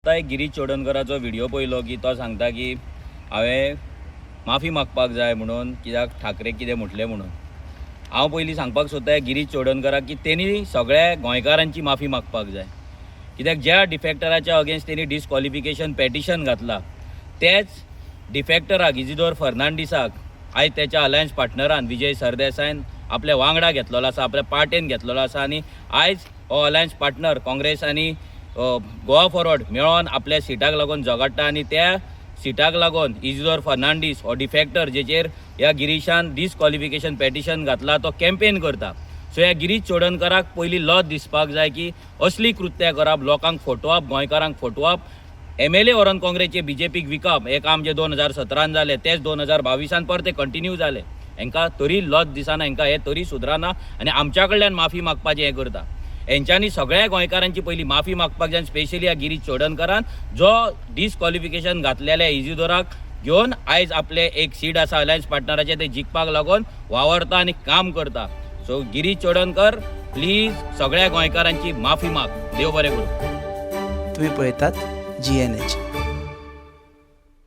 आतां एक गिरीश चोडणकराचो व्हिडियो पळयलो की तो सांगता की हांवें माफी मागपाक जाय म्हणून कित्याक ठाकरे कितें म्हटलें म्हणून. हांव पयलीं सांगपाक सोदता गिरीश चोडणकराक की तेणी सगळ्या गोंयकारांची माफी मागपाक जाय, कित्याक ज्या डिफेक्टराच्या अगेन्स्ट तेणी डिसक्वॉलिफिकेशन पेटिशन घातलां तेच डिफेक्टराक इजिदोर फर्नांडीसाक आयज तेच्या अलायन्स पार्टनरान विजय सरदेसायन आपल्या वांगडा घेतलेलो आसा, आपल्या पार्टेन घेतलेलो आसा आनी आयज हो अलायन्स पार्टनर काँग्रेस आनी गोवा फॉरवर्ड मेळोन आपल्या सिटाक लागून झगडटा आनी त्या सिटाक लागून इजिदोर फर्नांडीस हो डिफेक्टर जेचेर ह्या गिरीशान डिसक्वॉलिफिकेशन पेटिशन घातला तो कॅम्पेन करता. सो ह्या गिरीश चोडणकराक पयलीं लज दिसपाक जाय की असली कृत्यां करप, लोकांक फटोवप, गोंयकारांक फटोवप, एमएलए व्हरोन काँग्रेसचे बीजेपीक विकप हें काम जें 2017 जालें तेंच 2022 परतें कंटिन्यू जालें. हेंकां तरी लज दिसना, हेंकां हें तरी सुदराना आनी आमच्या कडल्यान माफी मागपाचें हें करता. हेंच्यांनी सगळ्या गोंयकारांची पयलीं माफी मागपाक जाय, स्पेशली ह्या गिरीश चोडणकरान जो डिसक्वॉलिफिकेशन घातलेल्या इजिदोराक घेवन आयज आपले एक सीट आसा अलायन्स पार्टनराचें ते जिखपाक लागून वावरता आनी काम करता. सो गिरीश चोडणकर प्लीज सगळ्या गोंयकारांची माफी माग. देव बरें करूं. तुम्ही पळयतात जीएनएच.